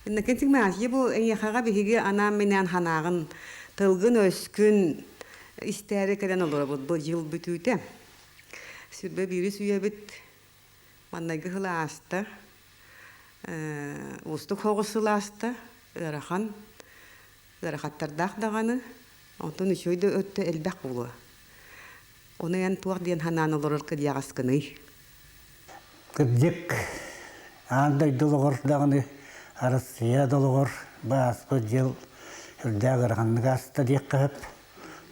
Иннокентий Игнатьевич, бу эйиэхэҕэ биһиги анаан-минээн ханаҕын, тылгын-өскүн истээри кэлэн олоробут бу дьыл бүтүүтэ. Сүрбэ биирис үйэбит маннайгы сыл ааста, уустук соҕус сыл ааста, ыарахан, ыарахаттардаах даҕаны, онтон үчүгэй да өттө элбэх буолуо. Ону эн туох диэн санаан олорор кырдьаҕаскыный? Кырдьык, аан дойду олоҕор даҕаны, Арассыыйа да олоҕор бу ааспыт дьыл үрдээх ыараханнык ааста диэххэ сөп.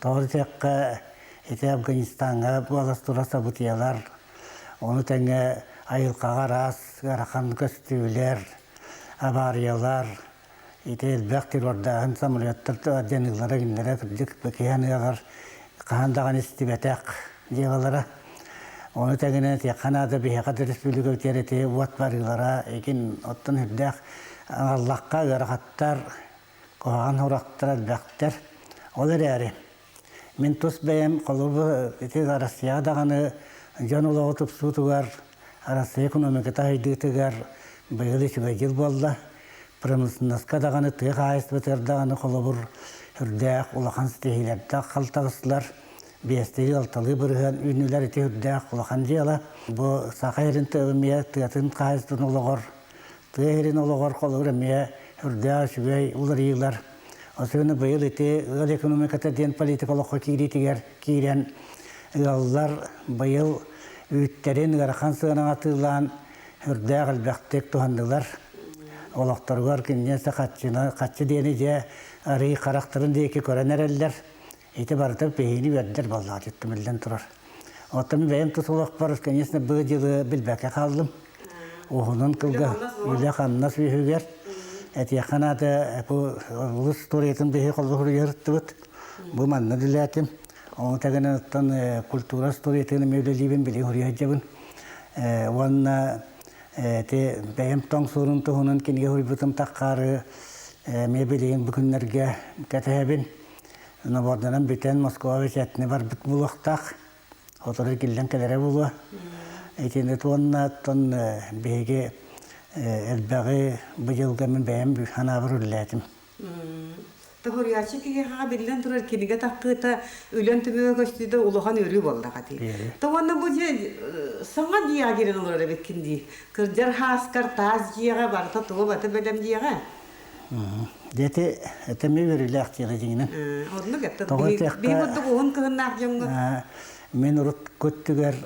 Тоҕо диэтэххэ, ити Афганистаҥҥа буола турар событиелар, ону тэҥэ айылҕаҕа араас ыарахан көстүүлэр, абаарыйалар, Ити элбэх террордааһын самолеттар дьаныылара кинилэрэ кырдьык киһи аныаҕар хаһан даҕаны истибэтэх дьыалалара. Ону тэҥинэн этиэххэ наада биһиэхэ да республикабытыгар ити уот барыылара игин оттон үрдээх аҥаллахха ыарахаттар, куһаҕан сурахтар элбэхтэр. Ол эрээри Мин тус бэйэм холобур ити Россияҕа даҕаны дьон олоҕо тупсуутугар, Россия экономиката сайдыытыгар быйыл үчүгэй дьыл буолла. Промышленноска даҕаны, тыа хаһаайыстыбатыгар даҕаны холобур үрдээх улахан ситиһиилэрдээх халтарыстылар. Биэстии-алталыы бырыһыан үүннүлэр ити үрдээх улахан дьыала. Бу Саха сирин эмиэ тыатын хаһаайыстыбатын олоҕор Тыа сирин олоҕор холобур эмиэ үрдээх үчүгэй уларыйыылар. Особенно быйыл ити ыал экономиката диэн политика олоххо киириитигэр киирэн ыаллар быйыл үүттэрин ыарахан сыанаҕа атыылаан үрдээх элбэхтик туһаннылар. Олохторугар кинилэр хаччыны хаччы диэни дьэ арый харахтарын диэки көрөн эрэллэр. Ити барыта биһигини үөрдэр буоллаҕа түмүллэн турар. Оттон бэйэм тус олохпор, конечно, бу дьылы билбэккэ хааллым. Уһунун кылга үлэ-хамнас үөһүгэр этиэххэ наада бу улус историятын биһи холбоһуруйарыттыбыт. Бу манна үлэлээтим. Ону тэҥинэн оттон культура историятын эмиэ үлэлиибин, билигин суруйа сылдьабын. Уонна ити бэйэм тоҥ суорун туһунан кинигэ суруйбутум таххаары эмиэ билигин бу күннэргэ кэтэһэбин. Наборданан бүтэн Москва бэчээтинэ барбыт буолуохтаах. Сотору киллэн кэлэрэ буолуо. Итини уонна оттон биһиги элбэҕи бу дьылга мин бэйэм санаабар үлэлээтим. Тоһуруйааччы киһиэхэ биллэн турар кинигэ таххыыта үлэн түмүгэ көстүүтэ улахан үөрүү буоллаҕа дии. То уонна бу дьиэ саҥа дьиэҕэ киирэн олорор эбиккин дии. Кырдьар хааскар таас дьиэҕэ барыта тугу бата бэлэм дьиэҕэ. Дети это эмиэ үөрүүлээх дьыала дьиҥинэн. Оннук это биһи курдук уһун кыһыннаах дьоҥҥо. Мин урут көттүгэр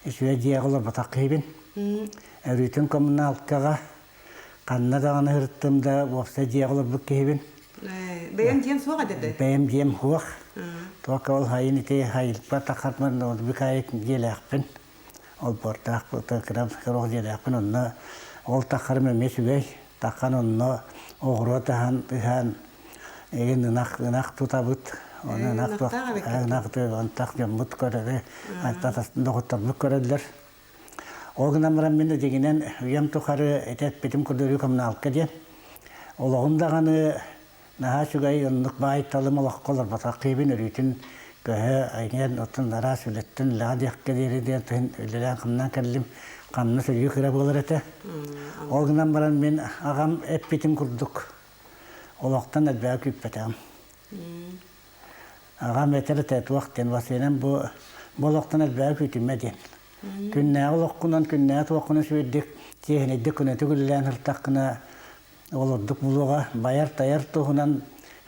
үчүгэй дьиэҕэ олорботох киһибин. Өрүүтүн коммуналкаҕа ханна даҕаны сырыттым да уопсай дьиэҕэ олорбут киһибин. Бэйэм дьиэм суох этэ Бэйэм дьиэм суох. Туохха ол хайын ити хайылпа таххарман бикаайык дьиэлээхпин. Олбуордаах кыра кыра дьиэлээхпин онно ол таххарым эмиэ үчүгэй. Таххан онно оҕуруот аһан ыһан эгин ынах ынах тутабыт. Оны ынах ынах ынах дьоммут көрөрү доҕотторбут көрөллөр. Ол гынан баран мин дьиҥинэн үйэм тухары ити эппитим курдук коммуналка диэн. Олоҕум даҕаны Наһаа үчүгэй оннук баай-талым олоххо олорботох киһибин өрүүтүн көһө айан оттон араас үлэттэн үлэҕэ диэххэ диэри диэн тыһын үлэлээн-хамнаан кэллим. Хамнас өрүү кыра буолар этэ. Ол гынан баран мин аҕам эппитин курдук олохтон элбэҕи күүппэтэҕим. Аҕам этэр этэ туох диэн Василийынан бу бу олохтон элбэҕи күүтүмэ диэн. Күннээҕи олоххунан, күннээҕи туоххунан үчүгэйдик, чиэһинэйдик көнөтүк үлэлээн сырыттаххына Ол ордук булуоҕа байар-тайар туһунан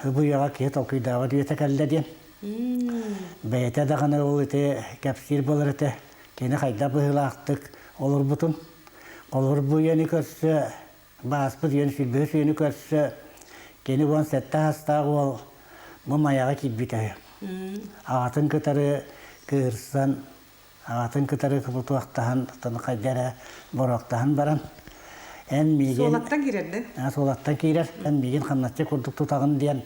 бу үйэҕэ киһи толкуйдаабат үйэтэ кэллэ диэн. Бэйэтэ даҕаны ол ити кэпсиир буолар этэ. Кини хайдах быһыылаахтык олорбутун. Холобур бу үйэни көрсө, бааспыт үйэни сүүрбэһис үйэни көрсө, кини 17 саастаах уол бу Майаҕа киирбитэ үһү. Аҕатын кытары кыырсан Аҕатын кытары кыбытуохтаһан, хайда эрэ боруоктаһан баран, эн миигин... Суолаттан киирэр да? Суолаттан киирэр. Эн миигин хамначчы курдук тутаҕын диэн,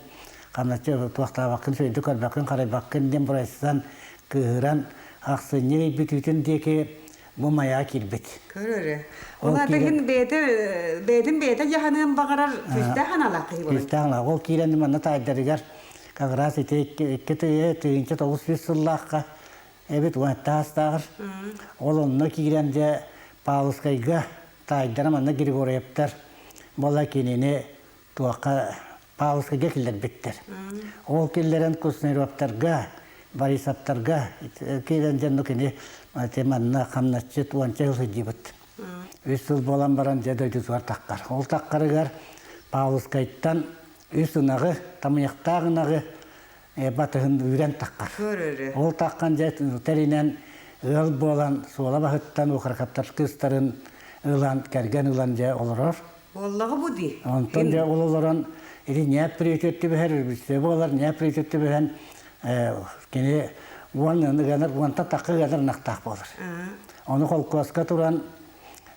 хамначчы туохтаабаккын, сүөйдүк көрбөккүн, харайбаккын диэн бурайсан, кыыһыран, ахсынньы ый бүтүүтүн диэки бу майаҕа киирбит. Көр эрэ. Ол аата иһин бэйэтэ бэйэтин бэйэтэ дьаһаныан баҕарар күүстээх аналаах киһи буолар. Күүстээх аналаах. Ол киирэн манна таайдарыгар как раз ити икки 1900 сыллаахха эбит уон таастааҕар. Ол онно киирэн дьэ Павловскайга таайдара манна Григорьевтар. буола кинини туохха Павловскайга киллэрбиттэр. Ол киллэрэн Куснировтарга, Борисовтарга киирэн дьонно кини манна хамначчыт уонча сыл сылдьыбыт. Үс сыл буолан баран дьэ дойдутугар таххар. Ол таххарыгар Павловскайтан үс ынаҕы, тамыйахтаах ынаҕы батыһын үүрэн таххар. Ол таххан дьэ тэринэн ыал буолан суола баһыттан Ухаркаттар кыыстарын ылан, кэргэн ылан дьэ олорор. Буоллаҕа бу дии. Онтон дьэ ол олорон ити ньээп приютет түбэһэр, үрбүччэ буолар, ньээп приютет түбэһэн кини уон ыганар, уонтан тахха ыанар ынахтаах буолар. Ону холкуоска туран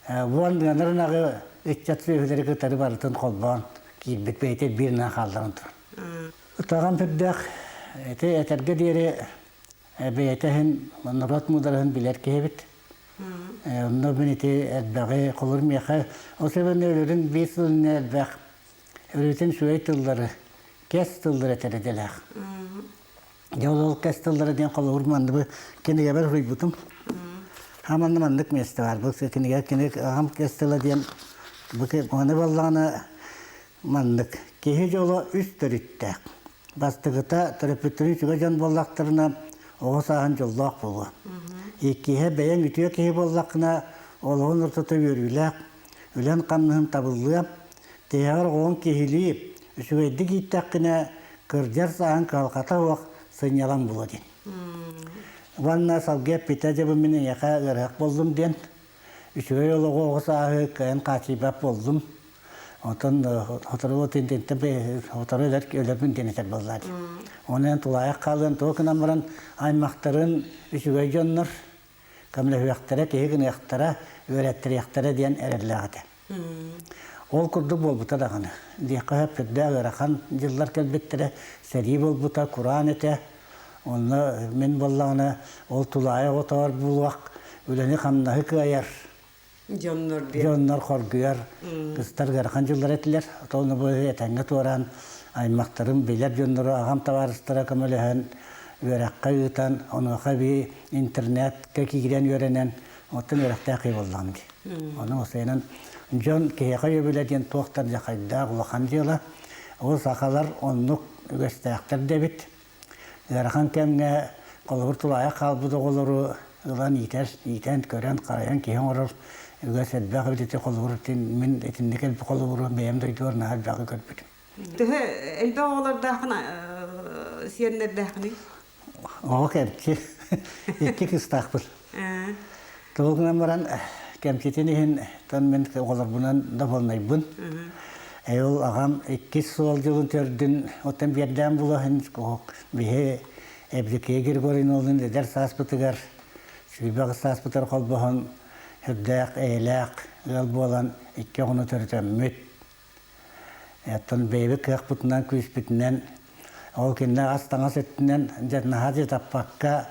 уон ыанар ынаҕы ыччат сүөһүлэри кытары барытын холбоон киирбит бэйэтэ биир ынах хаалларан туран. Ытаҕам сүрдээх ити этэргэ диэри бэйэтэ иһин норуот муудараһын билэр киһибит. Онно мин ити элбэҕи холур миэхэ ол себебин өлөрүн биир сыл иннинэ элбэх өрүүтүн үчүгэй тыллары кэс тыллары этэр идэлээх. Дьэ ол кэс тыллары диэн холобур манныбы кинигэбэр суруйбутум. Хаманна маннык миэстэ бар. Бу кинигэ кини аҕам кэс тыла диэн бу аны буоллаҕына маннык киһи дьоло үс төрүттээх. Бастакыта төрөппүттэрин үчүгэй дьон буоллахтарына, оҕо сааһын дьоллоох буолуо. Иккиһэ бэйэҥ үтүө киһи буоллаххына, олоҕун ортото үөрүүлээх, үлэн-хамнаһын табыллыа, тиһэҕэр оҕоҥ киһилии, үчүгэйдик ииттэххинэ, кырдьар сааһын кыһалҕата суох сынньалаҥ буолуо диэн. Уонна салгыы эппитэ дьэ бу мин эйиэхэ ыарыһах буоллум диэн, үчүгэй олоҕу оҕо сааһы кыайан хааччыйбат буоллум. Онтон сотору сотору өлөрбүн диэн этэр буоллаа дии. Онон тулаайах хаалыан туох гынан баран аймахтарын үчүгэй дьоннор көмөлөһүөхтэрэ, киһи гыныахтара, үөрэттэриэхтэрэ диэн эрэллээх этэ. Ол курдук буолбута даҕаны. Диэххэ сөп сүрдээх ыарахан дьыллар кэлбиттэрэ, сэрии буолбута, кураан этэ. Онно мин буоллаҕына ол тулаайах отоор буолуох, үлэни-хамнаһы кыайар Дьоннор диэн. Дьоннор хоргуйар, кыстар ыарахан дьыллар этилэр. Ону бу этэҥҥэ туораан аймахтарым, билэр дьоннору аҕам табаарыстара көмөлөһөн, үөрэххэ ыытан, онуоха эбии интернеткэ киирэн үөрэнэн, оттон үөрэхтээх киһи буоллаҕым дии. Ону осуйанан дьон киһиэхэ өйөбүлэ диэн туохтан дьахайдаах улахан дьыала. Ол сахалар оннук үгэстээхтэр да эбит. Ыарахан кэмҥэ холобур тулаайах хаалбыт оҕолору ылан иитэр, иитэн, көрөн, харайан киһи оҥорор үгэс элбэх эбит ити холобур мин итинник элбэх холобуру бэйэм дойдубар наһаа элбэҕи көрбүтүм. Төһө элбэх оҕолордооххун сиэннэрдээххиний? Оҕо кэмчи. Икки кыыстаахпын. Тугу гынан баран кэмчитин иһин тон мин оҕолорбунан довольнайбын. Ол аҕам иккис суол дьылын төрдүн оттон биэрдээн булаһын биһи Евдокия Григорьевналыын эдэр сааспытыгар сүүрбэ сааспытыгар холбоһон сүрдээх эйэлээх ыал буолан икки оҕону төрөтөммүт Оттон бэйэбит кыахпытынан, күүспүтүнэн, ол кэннэ ас-таҥас өттүнэн дьэ наһаа дьатаппакка,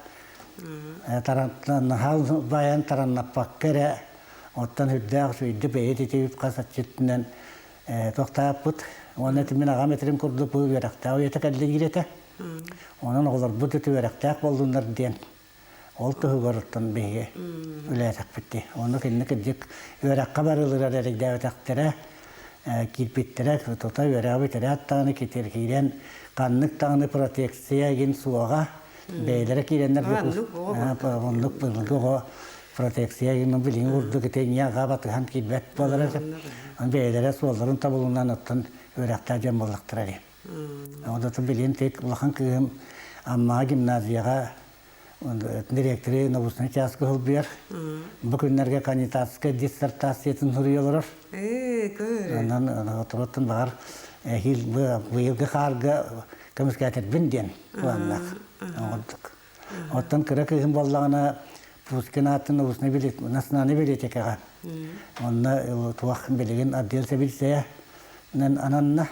наһаа байан тараннаппакка эрэ, оттон үрдээх үчүгэйдик бэйэ титибит хас өттүнэн тохтооппут. Уонна ити мин аҕам этэрин курдук бу үөрэхтээх үйэтэ кэллэ диир этэ. Онон оҕолорбут ити үөрэхтээх буоллуннар диэн Ол туһугар оттон биһиги үлэлээтэхпит дии. Ону кинини кырдьык үөрэххэ барылларар эрэйдээбэтэхтэрэ, киирбиттэрэ, тута үөрэҕи бүтэрээт даҕаны киирэн ханнык даҕаны протекция игин суоҕа, бэйэлэрэ киирэннэр оннук былыргы оҕо протекция игин билиҥҥи курдук ити ийэ аҕа батыһан киирбэт буолара бэйэлэрэ суолларын тобулунан оттон үөрэхтээх дьон буоллахтара дии. Онтон билигин тик улахан кыыһым Аммаҕа гимназияҕа дириэктэри научнай чааска сылдьар. Бу күннэргэ кандидатскай диссертациятын суруйа олорор. Онон отуруттан баҕар эһиил быйылгы хаарга көмүскээтэрбин диэн планнаах оҥордук. Оттон кыра кыыһым буоллаҕына Пушкин аатын научнай национальнай библиотекаҕа онно туох билигин отдел сэбиэдиссэйэ ананна.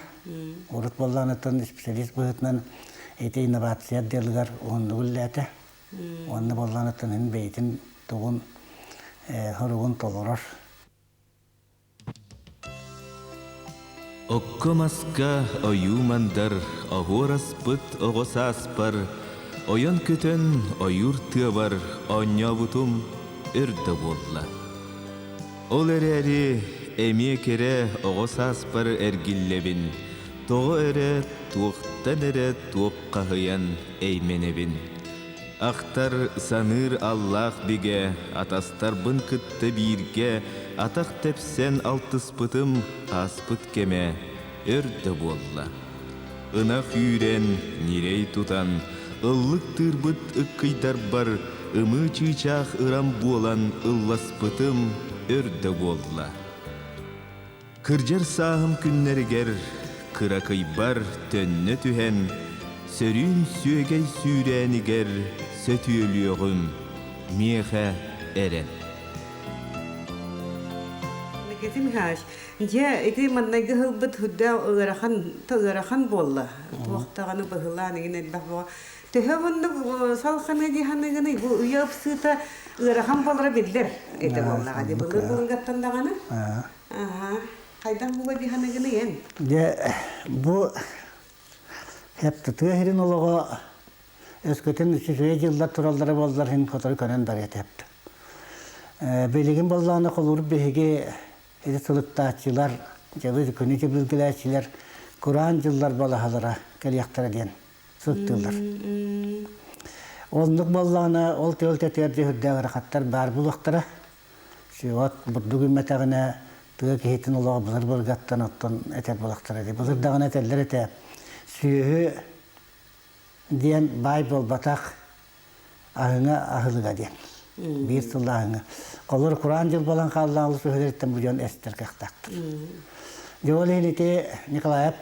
Урут буоллаҕына специалист быһыытынан ити инновация отделыгар уһуннук үлэлээтэ. Уонна буоллаҕына бэйэтин тугун соругун толорор. Окко-маска ойуу-мандар оһуор аспыт оҕо сааспар ойон көтөн ойуур тыабар оонньообутум өр да буолла. Ол эрээри эмиэ кэрэ оҕо сааспар эргиллэбин, тоҕо эрэ, туохтан эрэ туоххаһыйан эймэнэбин. Ахтар, саныыр аллаах бигэ, атастарбын кытта бииргэ атах тэпсэн алтыспытым ааспыт кэмэ өр да буолла. Ынах үүрэн, ньирэй тутан, ыллык тыырбыт ыккыйдарбар ымыы чыычаах ырам буолан ылласпытым өр да буолла. Кырдьар сааһым күннэригэр кыракыйбар төннө түһэн, сөрүүн сүөгэй сүүрээнигэр сөтүөлүөҕүм, миэхэ эрэн. Никита Михайлович, Дьэ, ити маннайгы ылбыт үрдээх ыарахан, ыарахан буолла. Туох даҕаны быһылаан игин элбэх буо. Төһө муннук салханы дии бу үйэ ыпсыыта ыарахан буолара биллэр этэ буоллаҕа дии. Былыр былыргаттан даҕаны. Аха. Хайдах буга дии ханыгыный эн? Дьэ, бу хептытыа сирин олоҕо өскөтүн үчүгэй дьыллар тураллара буоллар иһин сотору көрөн барыа этэ. Билигин буоллаҕына холуур биһиги Ити сылыктааччылар, дьылы күнү дьыбылгылээччилэр кураан дьыллар балаһалара кэлиэхтэрэ диэн сылыктыыллар. Оннук буоллаҕына, ол тыал тэтигэр дьүһүрдээх ыарахаттар баар буолуохтара. От бурдук үүммэтэҕинэ тыа киһитин олоҕо былыр былыргаттан оттон этэр буолахтара дии. Былыр даҕаны этэллэр этэ, сүөһү диэн баай буолбатах, аһыҥа аһылыга диэн. Биир сыллааһыҥа. Холор кураан дьыл буолан хааллаҕа олус үһүлэриттэн бу дьон эстэр кыахтаахтар. Дьэ ол иһин ити Николаев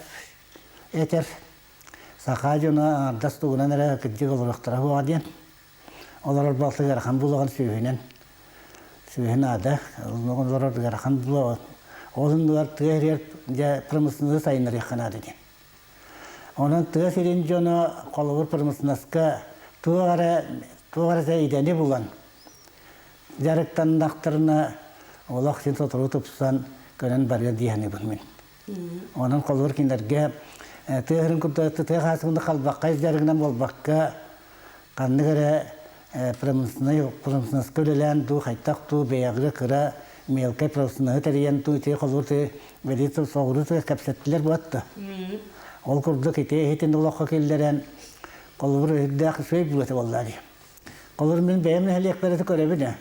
этэр саха дьоно аҥардас тугунан эрэ кырдьык олоруохтара суоҕа диэн. Олорор балта ыарахан булаҕын сүөһүнэн. Сүөһү наада. Олорор ыарахан булаҕын. Ол оннугар тыа сиригэр дьэ промышленноһы сайыннарыахха наада диэн. Онон тыа сирин дьоно холобур промышленноска туох эрэ туох эрэ идэни булан дьарыктаннахтарына олох син сотору тупсан көнөн барыа дии саныыбын мин. Онон холобур кинилэргэ тыа сирин курдук тыа хаһаайыстыбатын халбаххай дьарыгынан буолбакка ханнык эрэ промышленнай промышленноска үлэлээн дуу хайтах дуу бэйэҕэ кыра мелкай промышленноһы тэрийэн дуу ити холобур бэлиэ соҕуруу кэпсэттилэр буотта ол курдук ити иһитин олоххо киллэрэн холобур үрдээх үчүгэй буолуо буоллаа дии холобур мин бэйэм нэһилиэкпэр көрөбүн ээ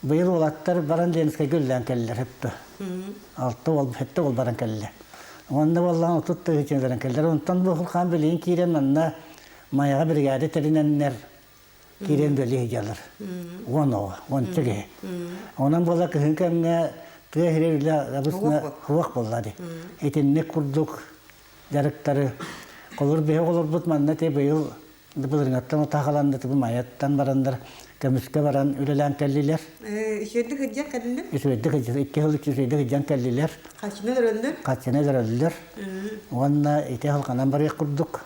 быйыл уолаттар баран Ленскэйгэ үлэлээн кэллилэр өттө алта уол сэттэ уол баран кэллэ уонна буоллаҕына 30 тыһыынча баран кэллэр онтон бу хаан билигин киирэн манна Майаҕа биригээдэ тэринэннэр киирэн үлэлии сылдьаллар. Уон оҕо, уонча киһи. Онон буола кыһын кэмҥэ тыа сирэ үлэ обычно суох буолла дии. Итинник курдук дьарыктары холобур биһи оҕолорбут манна ти быйыл былырыҥаттан утаахаланна тыбы Майаттан бараннар көмүскэ баран үлэлээн кэллилэр. Үчүгэйдик сылдьан кэллилэр? Үчүгэйдик сылдьан, икки сыл үчүгэйдик сылдьан кэллилэр. Хаччыны өлөрөллөр? Хаччыны өлөрөллөр. Уонна ити халҕанан барыах курдук.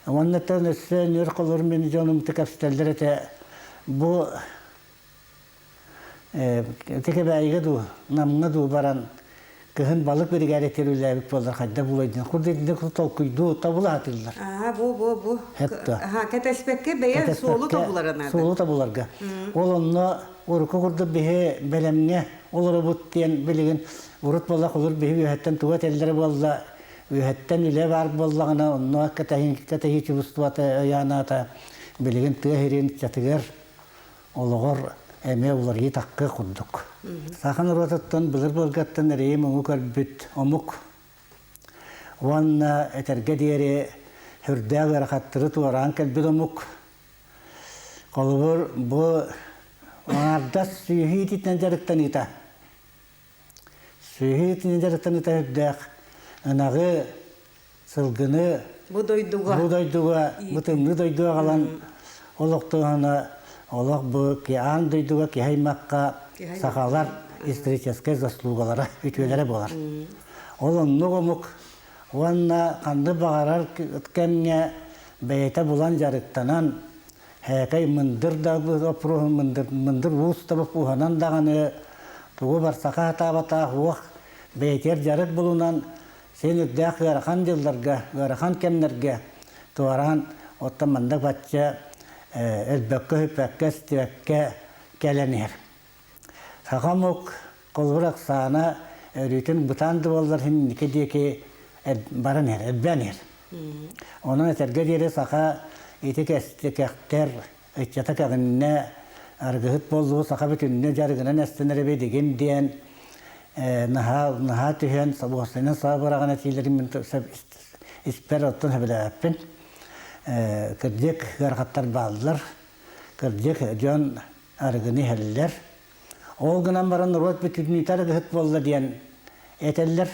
Уоннаттан өссө нүөр холорум мин дьонум кэпсэтэллэр этэ бу Текебээйигэ дуу, Намҥа дуу баран кыһын балык биригээдэтигэр үлэлээбит буоллар хайдах буолуой диэн курдук итинник толкуйдуу тобула сатыыллар. Аа, бу бу бу. Аха, кэтэспэккэ бэйэ суолу тобулара наада. Суолу тобуларга. Ол онно урукку курдук биһи бэлэмҥэ олоробут диэн билигин урут буолла холур биһи үөһэттэн тугу этэллэрэ буолла Үөһэттэн үлэ баар буоллаҕына, онно кэтэһии чувствота өйө-санаата билигин тыа сирин ыччатыгар олоҕор эмиэ уларыйыы таккы курдук. Саха норуотуттан былыр-былыргаттан эрэйи-муҥу көрбүт омук уонна этэргэ диэри сүрдээх ыарахаттары туораан кэлбит омук. Холобур, бу аҥаардас сүөһү иитиитинэн дьарыктаныыта Сүөһү итини дьарыктаныыта үрдээх ынаҕы, сылгыны бу дойдуга бу дойдуга, бу тымныы дойдуга аҕалан олохтооһуна олох бу аан дойдуга киһи аймахха сахалар историческай заслугалара үтүөлэрэ буолар. Ол оннук омук уонна ханнык баҕарар кэмҥэ бэйэтэ булан дьарыктанан Һээкэй мындыр да боппуруоһун мындыр, мындыр уус да боппуһанан даҕаны тугу барсаха сатаабатах уох бэйэтигэр дьарык булунан син үрдээх ыарахан дьылларга, ыарахан кэмнэргэ туораан оттон маннык бачча өлбөккө-сүппэккэ, эстибэккэ кэлэн иһэр. Саха омук. Холобур, Оксана өрүүтүн бытаан да буоллар инники диэки баран иһэр, элбээн иһэр. Онон этэргэ диэри саха ити кэхтэр ыччата кэҕиннэ, арыгыһыт буоллубут, саха бүтүннүү дьарыгынан эстэнэр эбит игин диэн наһаа наһаа түһэн собуостанан саба быраҕан этиилэрин мин испэр оттон сөбүлээбэппин. Кырдьык ыарахаттар бааллар. Кырдьык дьон арыгыны иһэллэр. Ол гынан баран норуот бүтүннүүтэ арыгыһыт буолла диэн этэллэр.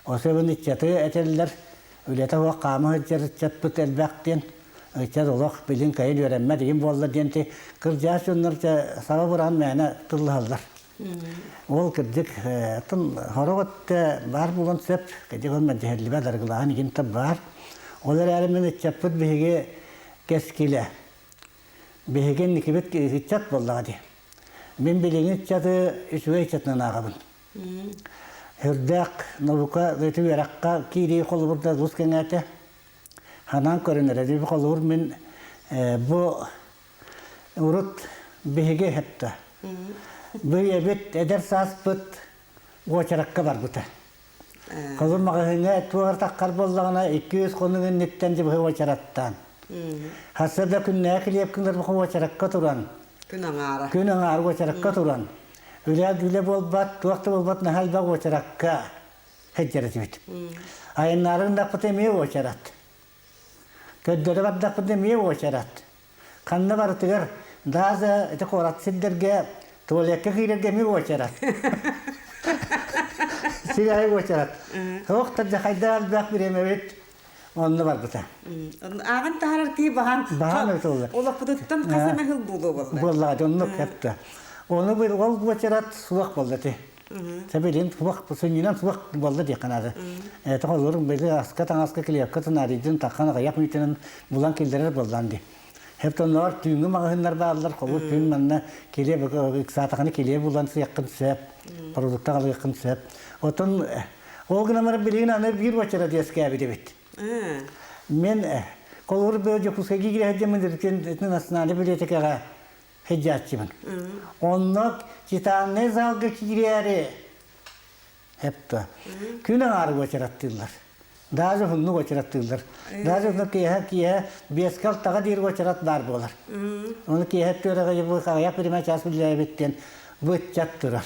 Особенно ыччаты этэллэр, үлэтэ суох хаама сылдьар ыччаппыт элбэх диэн. Ыччат олох билин кайын үөрэммэт игин буолла диэн ти кырдьаҕас дьоннор саба быраҕан мээнэ тыллаһаллар. Ол кырдьык атын сорох өттө баар буолуон сөп, кырдьык ол мэлдьэһиллибэт арыгылааһын игин да баар. Ол эрээри мин ыччаппыт биһиги кэскилэ. Биһиги инникибит ыччат буоллаҕа дии. Мин билиҥҥи ыччаты үчүгэй ыччатынан ааҕабын. Үрдээх наука ити үөрэххэ киирии холобурда олус кэҥээтэ. Ханаан көрүнэрэ дии холобур мин бу урут биһиги эһэптэ. Бу ийэбит эдэр сааспыт уочаракка барбыта. Холобур маҕаһыыҥҥа туох таххар буоллаҕына 200 хонук инниттэн дьыбыһы уочараттаан. Хасса да күннээҕи килиэп кыннарбыха уочаракка туран. Күн аҥаара. Күн аҥаара уочаракка туран. Үлэ үлэ буолбат, туох да буолбат наһаа элбэх уочаракка сылдьар этибит. Айаннаары гыннахпыт эмиэ уочарат. Көрдөрө бардахпыт эмиэ уочарат. Ханна барытыгар даже ити куорат сирдэргэ туалекка киирэргэ эмиэ уочарат. Сир аайы уочарат. Туох да хайдах элбэх бириэмэбит онно барбыта. Ааҕан таһаарар киһи баһан баһан ытыллар. Олохпутуттан хас эмэ сыл буолуо буолла. Буоллаҕа оннук эптэ. Ону ол уочарат суох буолла ти. Сэбилин суох сүнньүнэн суох буолла диэххэ наада. Это холлорун били аска таҥаска килиэпкэ тунаарыйдын таххан аҕыйах мүнүүтэнэн булан киллэрэр буоллаан дии. Хептонноор түүҥҥү маҕаһыыннар бааллар, холбуу түүн манна килиэп ыксаатахына килиэп булан сыаххын сөп, продукта алыаххын сөп. Отон ол гынан баран билигин аны биир уочарат үөскээбит эбит. Мен холобур бу Дьокуускайга киирэ сылдьаммын национальнай библиотекаҕа сылдьааччыбын. Онно читальный залга киирээри Эптэ. Күн аҥаары уочараттыыллар. Даже уһуннук уочараттыыллар. Даже уһуннук киэһэ киэһэ биэскэ алтаҕа диир уочарат баар буолар. Ону киэһэ түөрэҕэ бу аҕыйах биримэ чаас үлэлээбит диэн бу ыччат турар.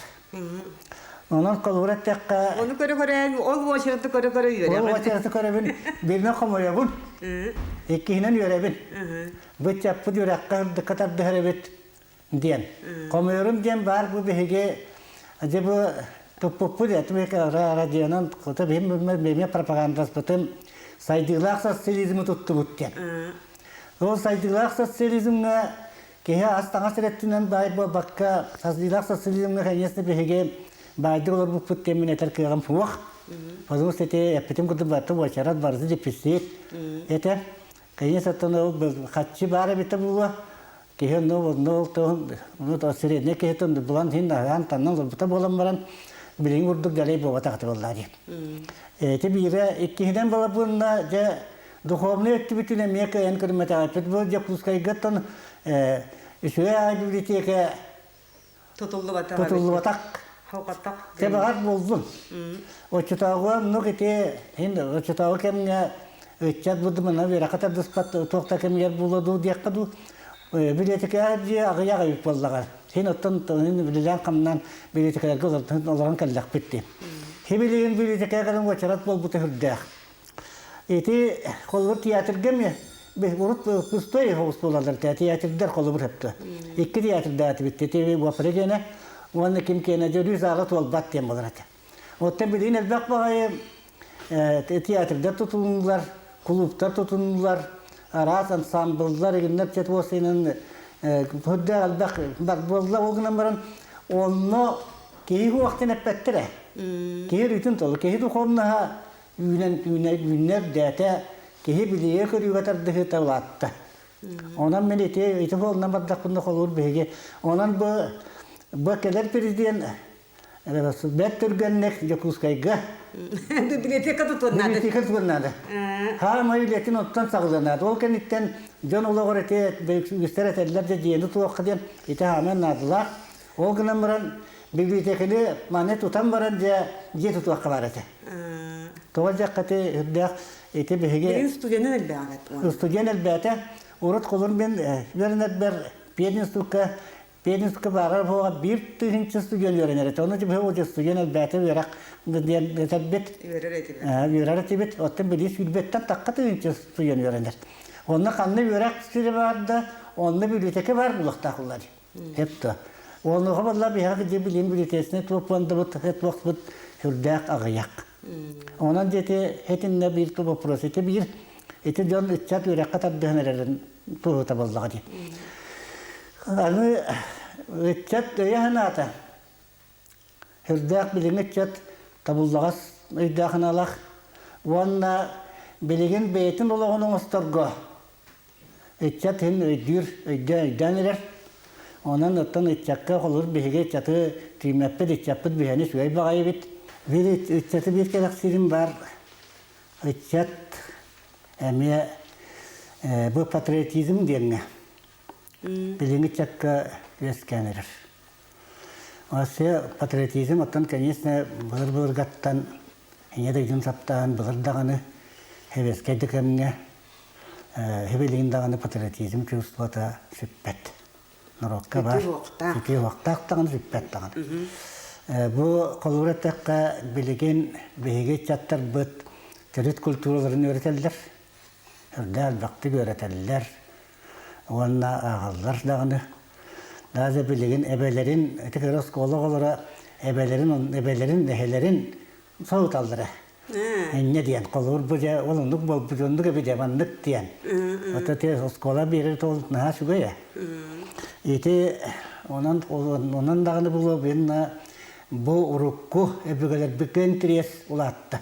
Онон холобур эттэххэ... Ону көрө-көрө ол уочараты көрө-көрө үөрэҕин. Ол уочараты көрөбүн, бииринэн хомойобун, иккиһинэн үөрэбин. Бу ыччаппыт үөрэххэ ырдыкка тардыһар эбит. диэн. Хомуйорум диэн баар бу биһиги дьэ бу туппуппут этим радионан кото биһим эмиэ пропагандаспытын сайдыылаах социализмы туттубут диэн. Ол сайдыылаах социализмҥа киһи ас-таҥас эрэттинэн баай буолбакка сайдыылаах социализмҥа конечно биһиги баайдык олорбуппут диэн мин этэр кыаҕым суох. Потому что ити эппитим курдук барыта уочарат барыта дефицит этэ. Конечно, оттон ол хаччы баар эбитэ буолуо. Киһи онно онно ол туһун ону средний киһи булан иһин аһаан таннан олорбута буолан баран билиҥ курдук дэлэй буолбатах буоллаа дии. Эти биирэ иккиһинэн балабыынна дьэ духовный өттүбүтүн эмиэ кыайан көрүммэтэҕиппит бу Дьокуускайгаттан үчүгэй аҕай библиотека Тутуллубатах. Тутуллубатах. Холкотох. Тэбэҕэр буоллун. Оччотооҕу оннук ити иһин оччотооҕу кэмҥэ ыччат будумана үөрэххэ тардыспат туох да кэмигэр буолуо дуу диэххэ дуу билиэтикэ дьиэ аҕыйах эбит буоллаҕа. Син оттон үлэлээн-хамнаан билиэтикэлэргэ олорон кэллэхпит дии. Хибилигин билиэтикэ кэлэн уочарат буолбута сүрдээх. Ити холобур театрга эмиэ урут пустой соҕус буолаллар театрдар холобур сөптө. Икки театрдаатыбыт ити опера киэнэ уонна ким киэнэ дьөрүү саала туолбат диэн буолар этэ. Оттон билигин элбэх баҕайы театрдар тутуллар, кулууптар тутуллар, араас ансамбллар игиннэр четвосинан үрдээх элбэх бар буолла ол гынан баран онно киһи уохтан эппэттэрэ. Киһи өрүүтүн толу, киһи духовнаһа үүнэн үүнэр дээтэ киһи билиигэ көрүүгэ тардыһыыта улаатта. Онон мин ити ити буолунан бардахпына холуур биһиги. Онон бу бу кэлэр президент бэрт түргэнник Дьокуускайга библиотека тутуон наада. Библиотека тутуон наада. Хаамай үлэтин оттон саҕаланаат. Ол кэнниттэн дьон олоҕор ити үгүстэр этэллэр да дьиэни туохха диэн ити хаамай наадалаах. Ол гынан баран. библиотеканы маны тутан баран дьэ дьиэ тутуохха баар этэ. Тоҕо диэххэ ити үрдээх ити биһиги Билигин студенын элбээҕэ. Студент элбээтэ. Урут холур мин үөрэнэрбэр пединститукка пединститукка бааҕар буоҕа биир тыһыынча студент үөрэнэр этэ. Ону дьэ студент элбээтэ үөрэх диэн этэрбит. Үөрэр этибит. Үөрэр этибит. Оттон билии сүүрбэттэн тахха тыһыынча студент үөрэнэр. Онно ханна үөрэх сирэ баар да, онно библиотека баар буолуохтаах улар. Хепто. Онуоха буолла биһиэхэ дьэ билим библиотечнай туоппуондабыт туохпут сүрдээх аҕыйах. Онон диэти этиннэ биир ту вопрос ити биир ити дьон ыччат үөрэххэ тардыһан эрэрин туоһута буоллаҕа дии. Аны ыччат өйө-санаата Сүрдээх билиҥҥи ыччат табыллаҕас өйдөөх аналах уонна билигин бэйэтин олоҕун оҥосторго ыччат иһин өйдүүр, өйдөөн өйдөөн эрэр. Онон оттон ыччакка холобур биһиги ыччаты тиийиммэппит, ыччаппыт биһиэни үчүгэй баҕайы эбит. Биир ыччаты биир кэрэхсиирим баар ыччат эмиэ бу патриотизм диэҥҥэ билиҥҥи ыччакка үөскээн эрэр. Россия патриотизм оттон, конечно, былыр-былыргаттан ийэ дойдун таптаан былыр даҕаны сэбиэскэй да кэмҥэ билигин даҕаны патриотизм чувствота сүппэт. Норуокка баар. Сүтүү уохтаах даҕаны сүппэт даҕаны. Бу холобур эттэххэ, билигин биһиги ыччаттарбыт төрүт культураларын үөрэтэллэр. Үрдээх элбэхтик үөрэтэллэр уонна ааҕаллар даҕаны. Даже билигин эбэлэрин, ити кыра оскуола оҕолоро эбэлэрин, эбэлэрин, эһэлэрин соһуталлара. Инньэ диэн, холобур бу дьэ ол оннук буолбут, оннук эбит дьэ маннык диэн. Ото те оскуола биэрэр ол наһаа үчүгэй ээ. Ити онон онон даҕаны булуо бинна бу урукку өбүгэлэрбит интэриэс улаатта.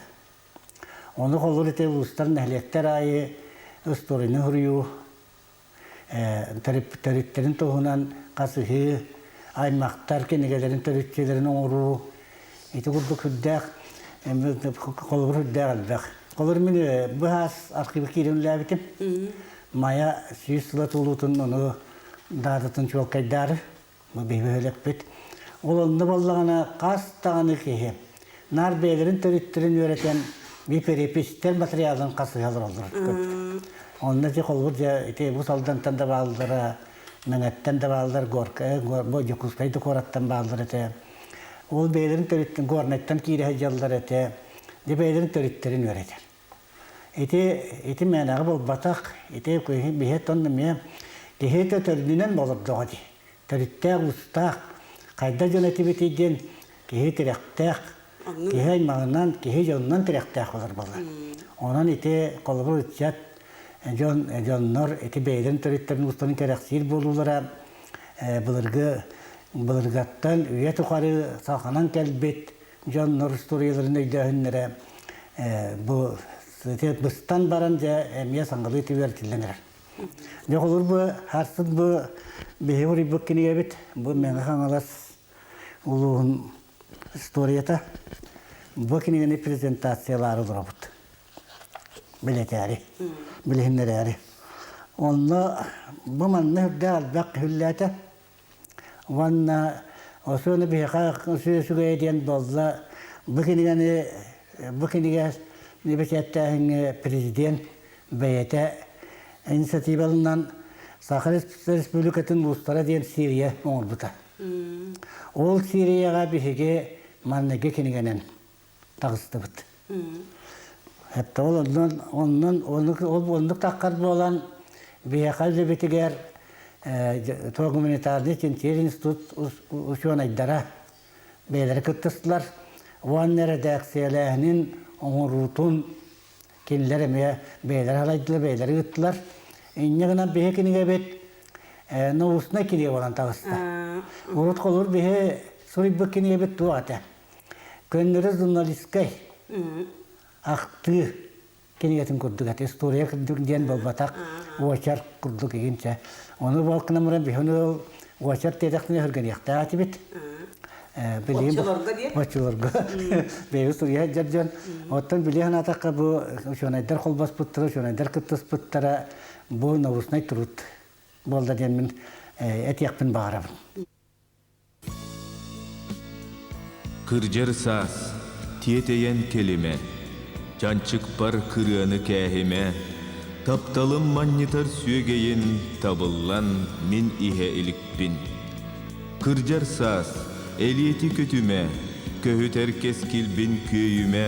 Ону холобур ити улуустар, нэһилиэктэр аайы устуоруйаны суруйуу, төрүттэрин туһунан хасыһыы, аймахтар кинигэлэрин төрүччүлэрин оҥоруу ити курдук сүрдээх холобур сүрдээх элбэх. Холобур мин быһаас архивы киирэн үлээбитим. Майа 100 сыла туолуутун ону даататын чуолкайдаары Бу бөһүөлэкпит. Ол онно буоллаҕына хас даҕаны киһи наар бэйэлэрин төрүттэрин үөрэтэн переписьтэр материалын хасыһа олороллор көп. Онно ити холобур дьэ ити бу Алдантан да бааллара, Мэҥэттэн да бааллар, Горка, бу Дьокуускай да куораттан бааллар этэ. Ол бэйэлэрин төрүттэн Горнайтан киирэ сылдьаллар этэ. Дьэ бэйэлэрин төрүттэрин үөрэтэр. Ити ити мээнэҕэ буолбатах, ити биһи тон эмиэ киһи да төрдүнэн болордоҕо дии. Төрүттээх уустаах, хайда дьон этибитий диэн киһи тирэхтээх, киһи аймаҕынан, киһи дьонунан тирэхтээх болор буолар. Онон ити холобур ыччат дьон дьоннор ити бэйэлэрин төрүттэрин уустарын кэрэхсиир буолуулара былыргы былыргаттан үйэ тухары салҕанан кэлбит дьоннор устуоруйаларын өйдөөһүннэрэ бу быстан баран дьэ эмиэ саҥалыы түбүөртүллэн эрэр. Дьэ холур бу харсын бу биһи уруйбут кинигэбит бу Мэҥэ Хаҥалас улууһун историята бу кинигэни презентациялаары олоробут. Билэтээри, билиһиннэрээри. Онно бу манна үрдээх элбэх күһүллээтэ. Уонна осуону биһиэхэ үчүгэйэ диэн буолла бу кинигэни бу кинигэ бэчээттээһиҥҥэ президент бэйэтэ инициативалынан Саха Республикатын уустара диэн серия оҥорбута. Ол серияҕа биһиги манныгы кинигэнэн таҕыстыбыт. Хэтта ол оннун оннун ол оннук таххар буолан биһиэхэ үлэбитигэр гуманитарный чинчийэр институт учуонайдара бэйэлэрэ кыттыстылар. Уонна эрэдээксийэлээһинин оҥоруутун кинилэр эмиэ бэйэлэрэ салайдылар, бэйэлэрэ ыыттылар. Инньэ гынан биһи кинигэбит научнай кинигэ буолан таҕыста. Урут холур биһи суруйбут кинигэбит туох этэ? Көннөрү журналисткай ахтыы кинигэтин курдук этэ. История курдук диэн буолбатах, уочар курдук игинчэ. Ону балкынан баран биһин ол уочар диэтэхтинэ өргөниэхтээх этибит. Билигин оччолорго бэйэбит суруйа сылдьар дьон. Оттон били санаатахха бу учуонайдар холбоспуттара, учуонайдар кыттыспыттара бу научнай труд буолла диэн мин этиэхпин баҕарабын. Кырдьар саас, тиэтэйэн кэлимэ, чанчыкпар кырыаны кээһимэ, тапталым манньытар сүөгэйин табыллан мин иһэ иликпин. Кырдьар саас, элиэти көтүмэ, көһүтэр кэскилбин күөйүмэ,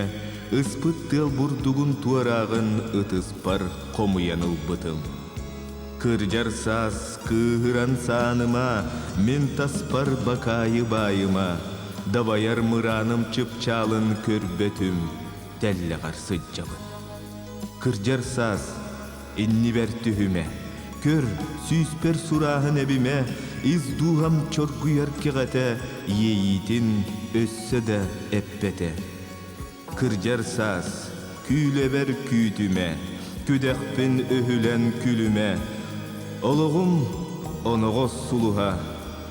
ыспыт тыал бурдугун туорааҕын ытыспар хомуйан ылбытым. Кырдьар саас кыыһыран сааныма, мин таспар бакаайы баайыма, дабайар мырааным чыпчаалын көрбөтүм, тэллэҕэр сылдьабын. Кырдьар саас иннибэр түһүмэ, көр, сүүспэр сурааһын эбимэ, ис дууһам чоргуйар кэҕэтэ иэйиитин өссө да эппэтэ. Кырдьар саас, күүлэбэр күүтүмэ, күдэхпин өһүлэн күлүмэ, олоҕум оноҕос сулуһа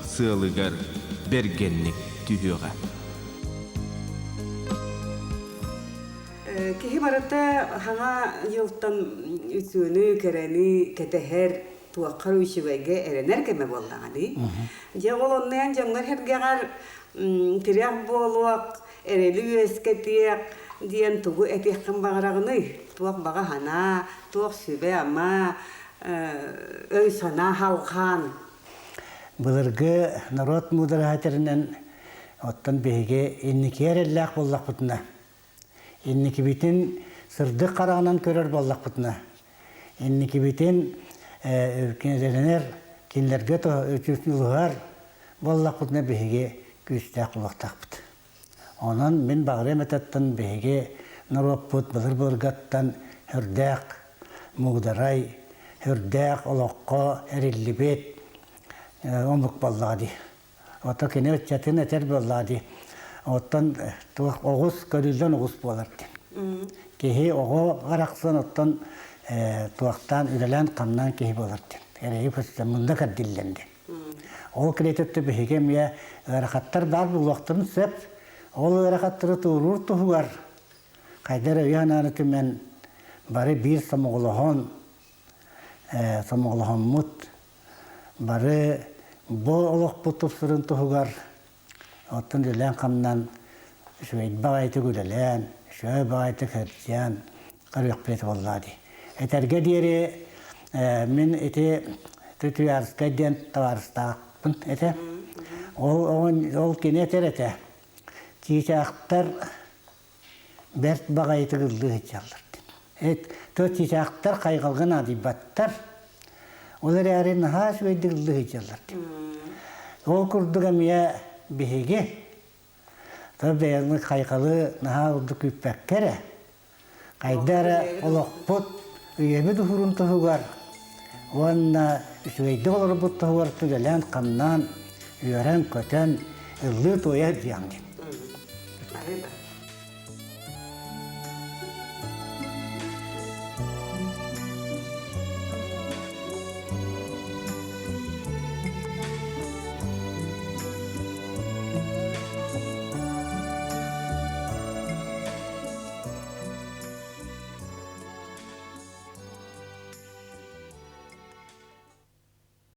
сыалыгар бэргэнник түһүөҕэ. Киһи барыта хаҥа дьылтан үтүөнү, кэрэни кэтэһэр, туохха үчүгэйгэ эрэнэр кэмэ буоллаҕа дии. Дьэ ол оннуйан дьоҥҥор-сэргэҕэр тирэх буолуох, эрэли үөскэтиэх диэн тугу этиэххин баҕараҕыный? Туох баҕа санаа, туох сүбэ-ама, өй-санаа халҕаан? Былыргы норуот муудараһа этэринэн, оттон биһиги инники эрэллээх буоллахпытына, инникибитин сырдык хараҕынан көрөр буоллахпытына, инникибитин эрэнэр, кинилэргэ дьулуһар буоллахпытына биһиги күүстээх буолуохтаахпыт. Онон мин баҕарыам этаттан биһиги норуоппут былыр-былыргаттан сүрдээх муударай, сүрдээх олоххо эриллибит омук буоллаҕа дии. Ото кини ыччатын этэр буоллаҕа дии. Оттон туох оҕус көрүллэн оҕус буолар диэн. Киһи оҕо барахсан оттон туохтаан үлэлээн-хамнаан киһи буолар диэн. Эрэйи көрсөн мунна кэрдиллэн диэн. Ол кириэтэттэ биһиги эмиэ ыарахаттар баар буолуохтарын сөп. Ол ыарахаттары туоруур туһугар хайда эрэ өйө-санааны түмэн бары биир сомоҕолоһон, сомоҕолоһоммут бары бу олохпут тупсарын туһугар оттон үлэлээн-хамнаан үчүгэй баҕайытык үлэлээн, үчүгэй баҕайытык сылдьан көрүөхпүт буоллаҕа дии. Этэргэ диэри мин ити Тутуярскай диэн табаарыстаахпын этэ. Ол, ол кини этэр этэ. Чыычаахтар бэрт баҕайытык ыллыы сылдьаллар диэн. Эт, то чыычаахтар хайҕалга наадыйбаттар. Ол эрээри наһаа үчүгэйдик ыллыы сылдьаллар диэн. Ол курдук эмиэ биһиги то бэйэни хайҕалы наһаа ордук күүппэккэ эрэ Хайда эрэ олохпут, үйэбит уһуурун туһугар уонна үчүгэйдик олорбут туһугар үлэлээн-хамнаан, үөрэн-көтөн, ыллыы-туойа диэҕин. Арыба.